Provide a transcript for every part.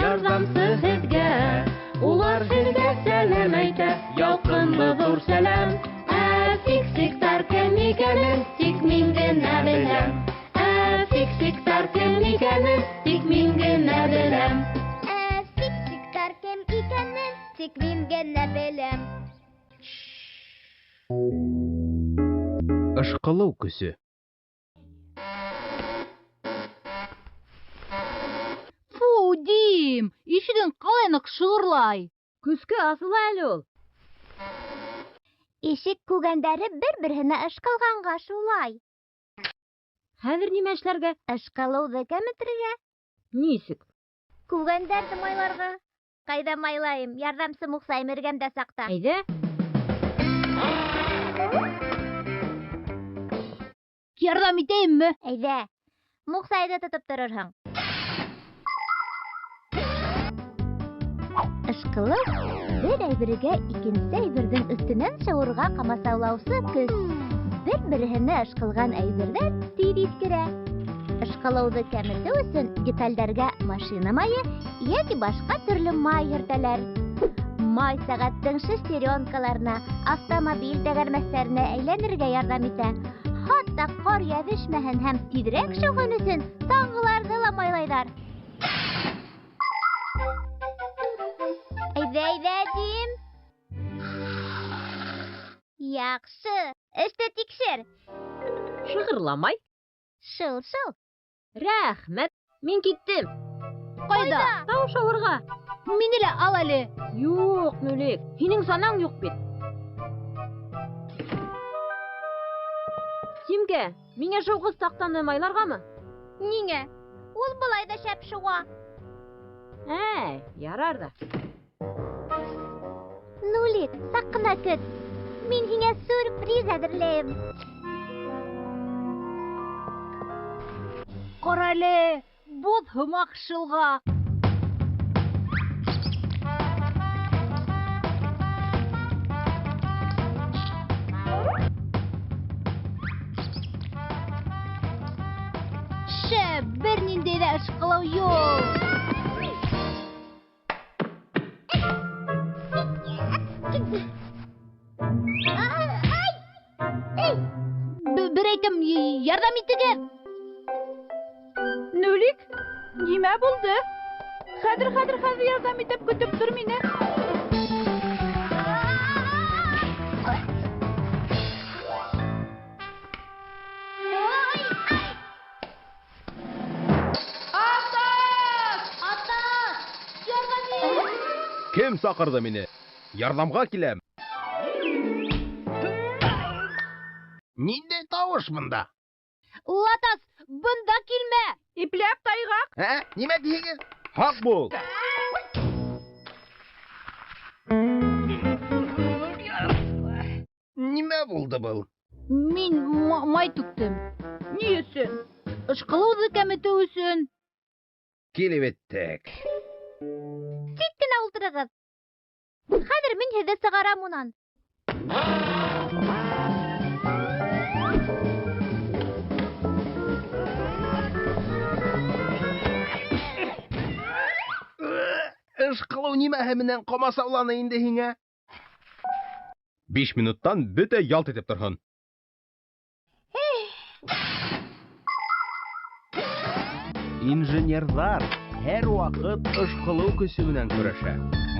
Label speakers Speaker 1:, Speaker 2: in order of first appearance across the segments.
Speaker 1: ярҙамсы һеҙгә. Улар һеҙгә сәләм әйтә, ялҡынлы ҙур сәләм. Ә фиксиктар кем икәнен тик мин генә беләм. Ә фиксиктар кем икәнен тик мин генә беләм.
Speaker 2: Ә фиксиктар кем икәнен тик мин генә беләм.
Speaker 3: Ышҡылыу көсө.
Speaker 4: Фу, Дим, ишегең ҡалай ныҡ шығырлай.
Speaker 5: Көскә асыла әле ул.
Speaker 2: Ишек күгәндәре бер-береһенә ышҡылғанға шулай.
Speaker 5: Хәҙер нимә эшләргә?
Speaker 2: Ышҡылыуҙы кәметергә.
Speaker 5: Нисек?
Speaker 2: Күгәндәрҙе майларға. Ҡайҙа майлайым? Ярҙамсы Муҡсайым эргәмдә саҡта.
Speaker 5: Әйҙә.
Speaker 4: Ярҙам итәйемме?
Speaker 2: Әйҙә. Муҡсайҙы тотоп торорһоң. Ышҡылыу бер әйбергә икенсе әйберҙең өҫтөнән шыуырға ҡамасаулаусы көс. Бер-береһенә ышҡылған әйберҙәр тиҙ иҫкерә. Ышҡылыуҙы кәметеү өсөн детальдәргә машина майы йәки башҡа төрлө май һөртәләр. Май сәғәттең шестеренкаларына, автомобиль тәгәрмәстәренә әйләнергә ярҙам итә. Хатта ҡар йәбешмәһен һәм тиҙерәк шыуһын өсөн саңғыларҙы ла майлайҙар. Әйҙә, әйҙә, Дим. Яҡшы, эште тикшер.
Speaker 5: Шығырламай.
Speaker 2: Шыл-шыл.
Speaker 5: Рәхмәт, мин киттем.
Speaker 4: Ҡайҙа?
Speaker 5: Тау шыуырға.
Speaker 4: Мине лә ал әле.
Speaker 5: Юҡ, Нүлек, һинең санаң юҡ бит. Тимкә, миңә шыуғыс таҡтаны майларғамы?
Speaker 2: Ниңә? Ул былай ҙа шәп шыуа.
Speaker 5: Әй, ярар ҙа.
Speaker 2: Нулик, саҡ ҡына көт. Мин һиңә сюрприз әҙерләйем.
Speaker 4: Ҡара әле, боҙ һымаҡ шылғаҡ. Шәп, бер ниндәй ҙә ышҡылыу юҡ. Бер әйтәм, ярҙам итегеҙ.
Speaker 6: Нүлик, нимә булды? Хәҙер, хәҙер, хәҙер ярҙам итеп көтөп тор мине.
Speaker 4: Атас! Атас! Ярҙам ит!
Speaker 3: Кем саҡырҙы мине? Ярҙамға киләм.
Speaker 7: Ниндәй тауыш бында?
Speaker 4: Латас, бында килмә!
Speaker 6: Ипләп тайғаҡ.
Speaker 7: Ә, нимә тиһегеҙ?
Speaker 3: Һаҡ бул!
Speaker 7: Нимә булды был?
Speaker 4: Мин май түктем.
Speaker 6: Ни өсөн?
Speaker 4: Ышҡылыуҙы кәметеү өсөн.
Speaker 3: Килеп еттек.
Speaker 2: Тик кенә ултырығыҙ. Хәҙер мин һеҙҙе сығарам унан.
Speaker 7: Ышҡылыу нимәһе менән ҡамасауланы инде һиңә?
Speaker 3: 5 минуттан бөтә ялт итеп торһон. Инженерҙар һәр ваҡыт ышҡылыу көсө менән көрәшә.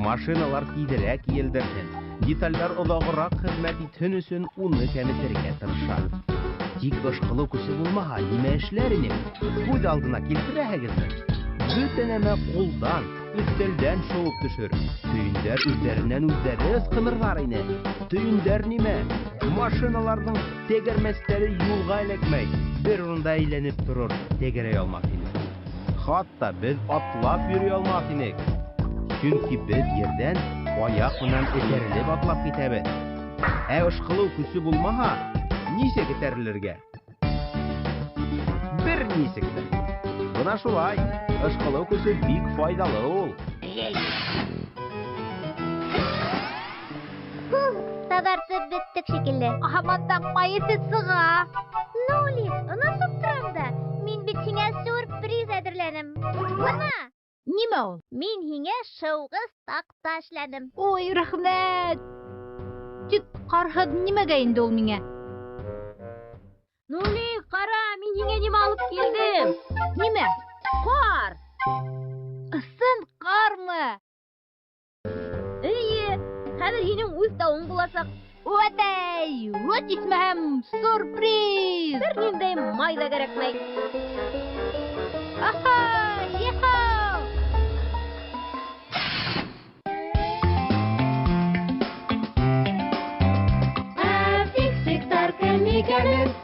Speaker 3: Машиналар тиҙерәк елдерһен, детальдар оҙағыраҡ хеҙмәт итһен өсөн уны кәметергә тырыша. Тик ышҡылыу көсө булмаһа, нимә эшләр инек? Күҙ алдына килтерәһегеҙме? Бөтә нәмә ҡулдан, өҫтәлдән шыуып төшөр. Төйөндәр үҙҙәренән үҙҙәре ысҡынырҙар ине. Төйөндәр нимә? Машиналарҙың тәгәрмәстәре юлға эләкмәй, бер урында әйләнеп торор, тәгәрәй алмаҫ ине. Хатта беҙ атлап йөрөй алмаҫ инек. Сөнки беҙ ерҙән аяҡ менән этәрелеп атлап китәбеҙ. Ә ышҡылыу көсө булмаһа, нисек этәрелергә? Бер нисек тә. Бына шулай, ышҡылыу көсө бик файҙалы ул.
Speaker 2: Таҙартып бөттөк шикелле.
Speaker 4: Һаман да май еҫе сыға.
Speaker 2: Нулик, онотоп торам да. Мин бит һиңә сюрприз әҙерләнем. Бына!
Speaker 4: Нимә ул?
Speaker 2: Мин һиңә шыуғыс таҡта эшләнем.
Speaker 4: Ой, рәхмәт. Тик ҡарһыҙ нимәгә инде ул миңә?
Speaker 5: Нулик, ҡара, мин һиңә нимә алып килдем?
Speaker 4: Нимә?
Speaker 5: Ҡар.
Speaker 4: Ысын ҡармы?
Speaker 5: Эйе, хәҙер һинең үҙ тауың буласаҡ.
Speaker 4: Үәтәй, вот исмәһәм, сюрприз!
Speaker 5: Бер ниндәй май ҙа кәрәкмәй.
Speaker 4: Аха, йыхау!
Speaker 1: Ә фиксиктар кем икәнен